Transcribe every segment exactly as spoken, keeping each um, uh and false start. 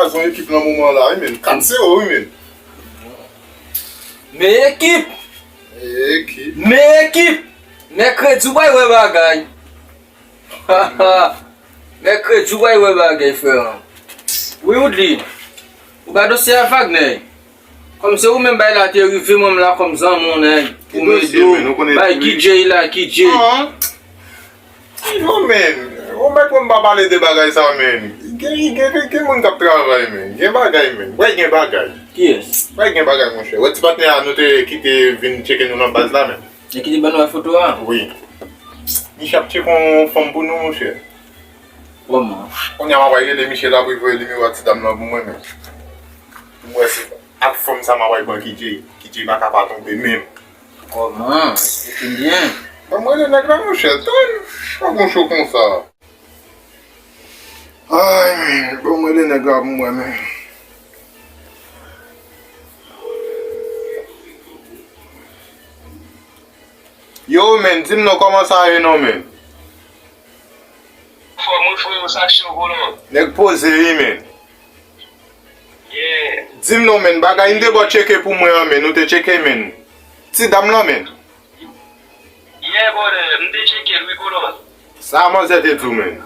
Baz, yon ekip nan moman la, wi, men. Kat zewo, wi, men. Men ekip! Men ekip! Men ekip! Mèkredi, w pral wè bagay. Mèkredi, w pral wè bagay, frè an. Wi, Woodly. Ou ba dosye a Wagner. Kòm se ou menm bay la te rive, mwen m la kòm zanmi w, nèg. Ki dosye, men? Ou konnen bay K J la, K J. Yo, men, ou mèt pou m pa pale de bagay sa, men. Gen, gen, gen, gen moun k ap travay, men. Gen bagay, men. Wè, gen bagay. Kiyès? Wè, gen bagay, monchè. Wè, ti patnè a, nou te kite vin tcheke nou nan baz la, men. E ki te ban nou wè foto a? Wi. Misye ap tcheke yon fanm pou nou, monchè. Kòman? Kounye a, m ap rele misye la pou l voye nimewo a ti dam nan pou mwen, men. Pou m wè si ak fanm sa m ap ban K J. K J pa ka pa tonbe menm. Kòman? Esplike m byen. Ban mwen rele nèg la, monchè. Tann. Pa gon cho konsa. Ay, men. Ban mwen rele nèg la pou mwen, men. Yo, men, di m non, kòman sa ye non, men? Fò mwen fè yon sak cho, kolon. Nèg poze, wi, men. Yeah. Di m non, men, bagay m te bò tcheke pou mwen an, men, nou te tcheke, men. Ti dam lan, men. Yeah, brother, m te tcheke l, wi, kolon. Sa manzè te di w, men.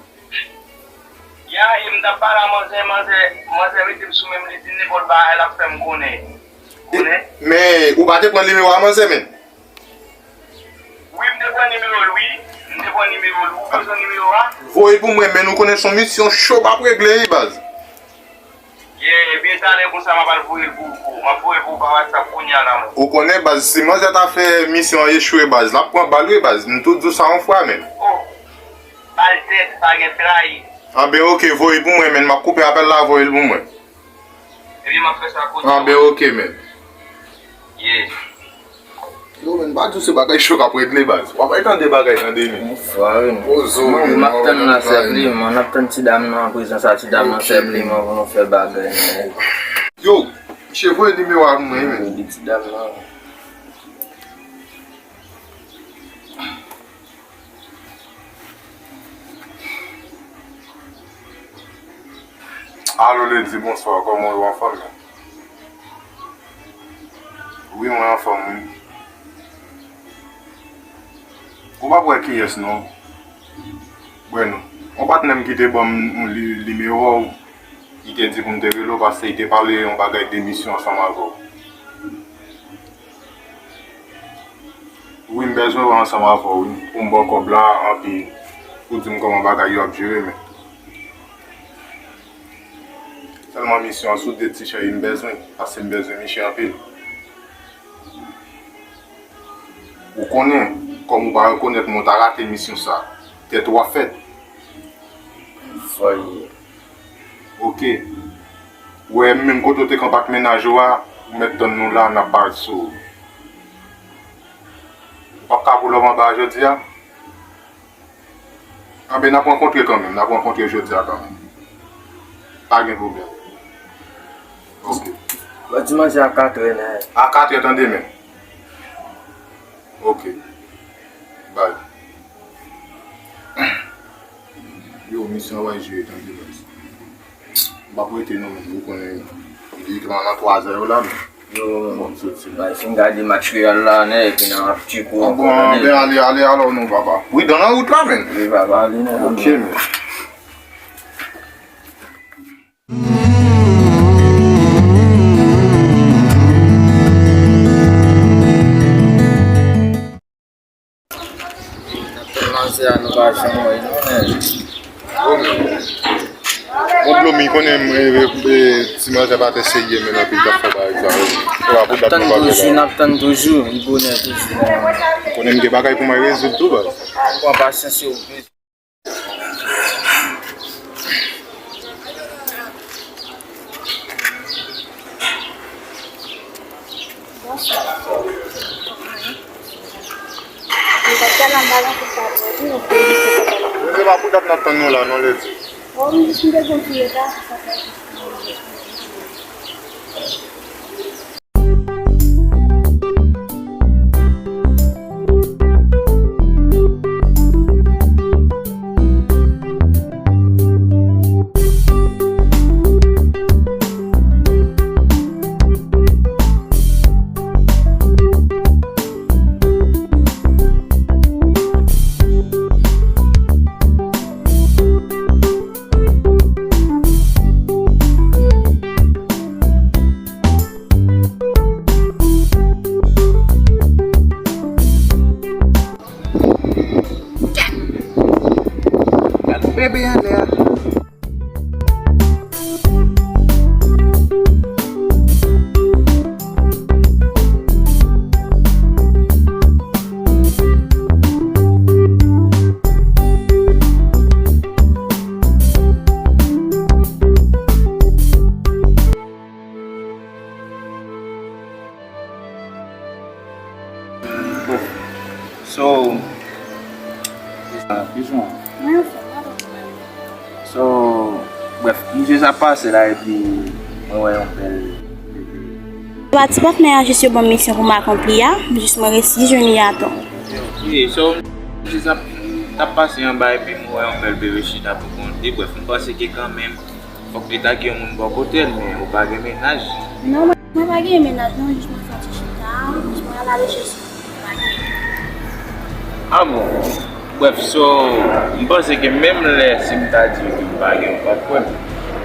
Ya, e m t ap pale a manzè, manzè, manzè mete m sou men m, li di nenpòt bagay l ap fè m konnen. Konnen? Men, ou pa te pran nimewo a manzè, men? Wi, m te pran nimewo l, wi. M te pran nimewo l. Ou bezwen nimewo a? Voye pou mwen, men, nou konnen se yon misyon cho m ap regle, wi, baz. Yeah, ebyen, talè konsa, m ap al voye l pou ou. M ap voye l pou ou pa WhatsApp kounye a la, men. Ou konnen, baz, si manzè ta fè misyon an echwe, baz, l ap pran bal, wi, baz. M tou di w sa yon fwa, men. Oh, bal tèt, pa gen trayi. Anben, oke, voye l pou mwen, men. M ap koupe apèl la, voye l pou mwen. Ebyen, m ap fè sa kounye a. Anben, oke, men. Yeah. Yo, men, pa di w se bagay cho k ap regle, baz. W ap tande bagay, tande, men. Yon fwa, wi, men. Poze w, men, m ap tann nan sèp li, men. N ap tann ti dam nan, prezans a ti dam nan sèp li, men, pou nou fè bagay, men. Yo, misye voye nimewo a pou mwen, men. Di ti dam nan. Alo, Lady, bonswa, kòman w ye, w anfòm, men? Wi, mwen anfòm, wi. Ou p ap wè kiyès, non. Bwè non. Yon patnè m ki te ban m yon li-, nimewo w, li te di pou m te rele w paske li te pale yon bagay de misyon ansanm avè w. Wi, m bezwen wè ansanm avè w, wi, pou m ba w kòb la, anpi pou di m kòman bagay yo ap jere, men. Sèlman misyon an sou de ti cheri m bezwen, paske m bezwen misye anpil. Ou konnen, kòm ou pa rekonèt mwen, ou ta rate misyon sa. Tèt ou ap fèt. Fòy. Oke. Ou wè, menm kote ou te kanpe ak mennaj ou a, ou mèt tann nou la, n ap pale sou ou. Ou p ap ka pou lòm anba a jodi a? Anben, n ap rankontre kanmenm, n ap rankontre jodi a kanmenm. Pa gen pwoblèm. Oke. Mwen di manje a katrè, nè. A katrè, tande, men. Oke. Bay. Yo, misyon an w ap jere, tande, men. M p ap rete non, men, ou konnen, li nan twazè yo la, men. Yo, bon, m soti. Bay, fin gade match Real la, nè, epi n ap tcheke ankò, tande. Bon, anben, ale, ale, alò non, papa. Wi, dan nan wout la, men. Wi, papa, ale, nè. Oke, men. N ap tann manzè a, nou pa janm wè l non, men. Bon, Blomi, konnen, e, e, e, ti manzè pa te serye, men, anpil t ap fè bagay sa yo. E pa pou dat nou pa fè bagay. N ap tann toujou, n ap tann toujou, li bonè toujou, men. Konnen m gen bagay pou mwen rezoud tou, baz. Pran pasyans, yo. Bonswa. Mwen pa t al anba nan kout sa pou di nou pou misye pa t al anba. Se pa pou dat n ap tann nou la, non, Lady. Bon, m jis m te gen ti reta, se sa fè. So, se sa, pizon. Mwen anfòm, pa pwoblèm. So, brèf, misye sa pase la epi mwen wè yon bèl bebe. Ba ti patnè a jis yo ban m misyon pou m akonpli a, jis mwen resi jwenn li atò. Wi, so, misye sa t ap pase anba epi mwen wè yon bèl bebe chita pou kont li. Brèf, m panse ke kanmenm, fòk li ta gen yon moun bò kote l, men ou pa gen mennaj. Non, mwen, mwen pa gen mennaj, non, jis mwen fè yon ti chita, jis mwen alarechèch yon moun, mwen pa gen. Ah bon? Brèf, so, m panse ke menm lè si m ta di w ke m pa gen, ou p ap kwè m.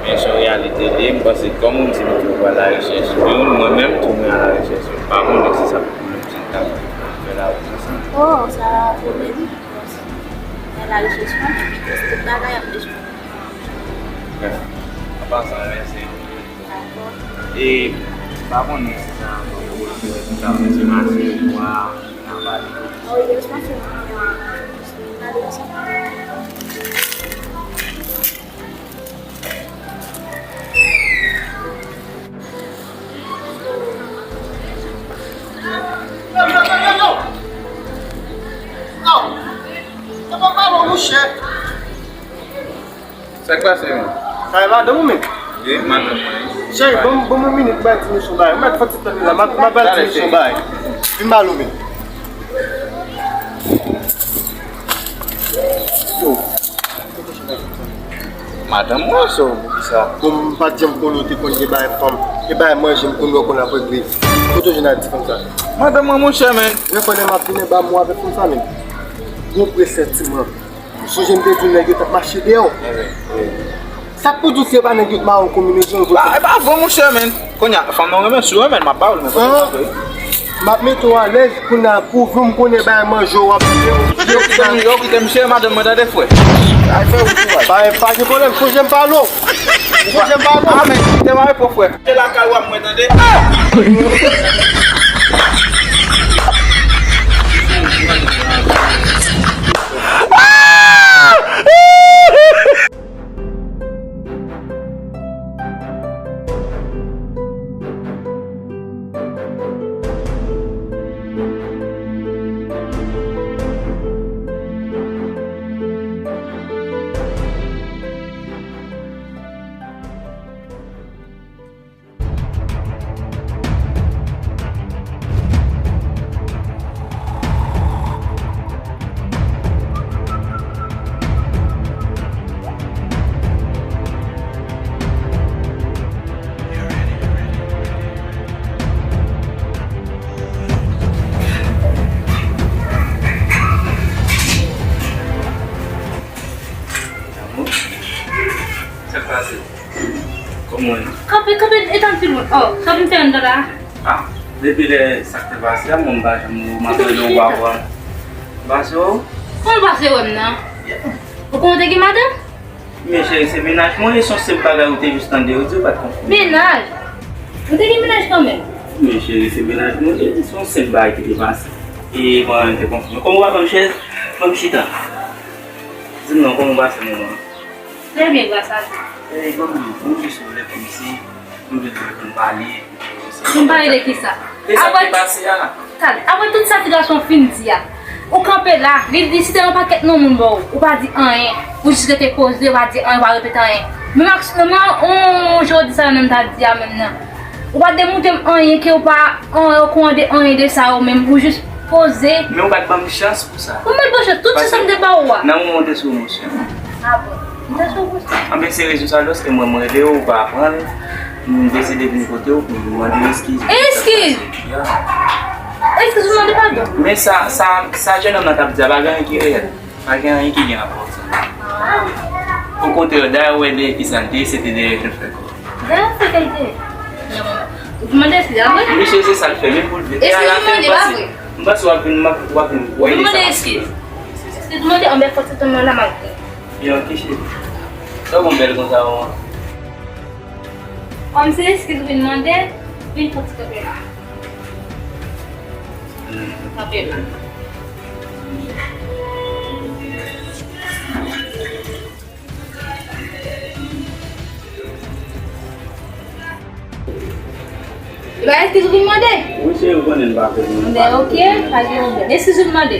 Men se yon reyalite li ye, m panse ke kòm ou di m ke ou alarechèch yon moun, mwen menm tou mwen alarechèch yon moun. M pa konnen si sa pou pwoblèm si n ta fè lawout ansanm. Oh, sa pwoblèm. Mwen alarechèch yon moun, tout bagay ap bezwen. An pasan, mèsi. E, m pa konnen si sa ankò, pou l fè tout sa, mwen se mache, mwa, nan pale. Ah wi, jis mache, mwen pale ansanm. Yo, yo, yo, yo, yo! Aw! Sa pa pale, monchè! Sa k pase, menm? Sa e madanm ou menm? Wi, madanm mwen. Cheri, ban m, ban m yon minit, m bay ti mesye yon bagay. M mèt fè ti tan la, m ap, m ap bay ti mesye yon bagay. Vin ba l ou menm. Yo. Madanm mwen, so, poukisa? Bon, m pa t janm konnen w te konn gen bagay fanm. E bagay manje m konnen w konn ap regle. Kote w jwenn ak ti fanm sa? Madanm mwen, monchè, menm. Mwen konnen m ap vin anba mwen avèk fanm sa, menm. Gwo presentiman. Ou sonje m te di w nèg yo t ap mache deyò? Sa k pou di w si e pa nèg yo t mare w konbinezon yo? Ah, e pa vre, monchè, menm. Kounye a, fanm nan renmen, si w renmen l, m ap ba w l, men kote l ap ye? M ap mete w alèz, kounye a, pou vin m konnen bay manje w ap fè w. Yo kite m, yo kite m cheri, madanm mwen tande, frè. Ay, fè wout ou, bay. Pa, pa gen pwoblèm, sonje m pale w. Sonje m pale w. Ah, men, kite m ale, frè. Se lakay w ap mwen tande. Sa k pase? Kòman w ye? Kanpe, kanpe, etan pi lwen. Oh, sa vin fè anndan la? Ah, depi lè sa k te pase a, mwen m pa janm wè w, m ap rele w, w pa pran. M pase wè w? Kòman w pase wè m nan? Ou konnen w te gen madanm? Men cheri, se mennaj mwen, e se yon senp bagay ou te jis tande yo di, ou pa t konfime. Mennaj? Ou te gen mennaj kanmenm? Men cheri, se mennaj mwen, e se yon senp bagay ki te pase. E mwen te konfime. Kòman w pa ban m chèz? Ban m chita. Di m non, kòman w pase moman an? Trè byen, gras a Dye. E, ban m, ban m jis yon lè kòmsi, m vle nou konn pale. Konn pale de kisa? De sa ki pase a. Apre, apre tout sa ti gason fin di a, ou kanpe la, li di si te yon pakèt non moun ba w, ou pa di anyen. Ou jis rete poze, ou pa di anyen, ou pa repete anyen. Menm ak, menm yon jodi sa menm ta di a menm nan. Ou pa demoute m anyen ke ou pa an okouran de anyen de sa yo menm, ou jis poze. Men ou pa t ban m chans pou sa. Ou pa t ban m chans, tout chans sa m te ba ou a. Nan moman w te sou emosyon. Ah bon? M te sou emosyon. Anben, se rezon sa, lòske mwen, mwen rele w, ou pa pran l, m deside vin kote w pou m mande w eskiz. Eskiz? Ya. Eskiz ou mande padon? Men sa, sa, sa jennonm nan t ap di a, pa gen anyen ki reyèl. Pa gen anyen ki gen rapò ak sa. Okontrè, dayè, ou wè dèyè kisa l te ye, se te dèyè Jofrè Kò. Dèyè sa ke l te ye? Ou te mande si a vre? Mesye, se sa l fè, men pou l vle. E a lafen, m panse, m panse w ap vin, w ap vin wè li sa. Ou te mande eskiz? Eskiz mande, anben fòk se tanmen la m ap vin. Byen, ok, cheri. Sa w gon bèl konsa, ou an? Kòm se eskiz ou vin mande, vin fè ti kanpe la. Kanpe la. E pa eskiz ou vin mande? Wi, cheri, ou konnen m pa fè. Mande, ok, pa gen pwoblèm. Eskiz ou vin mande?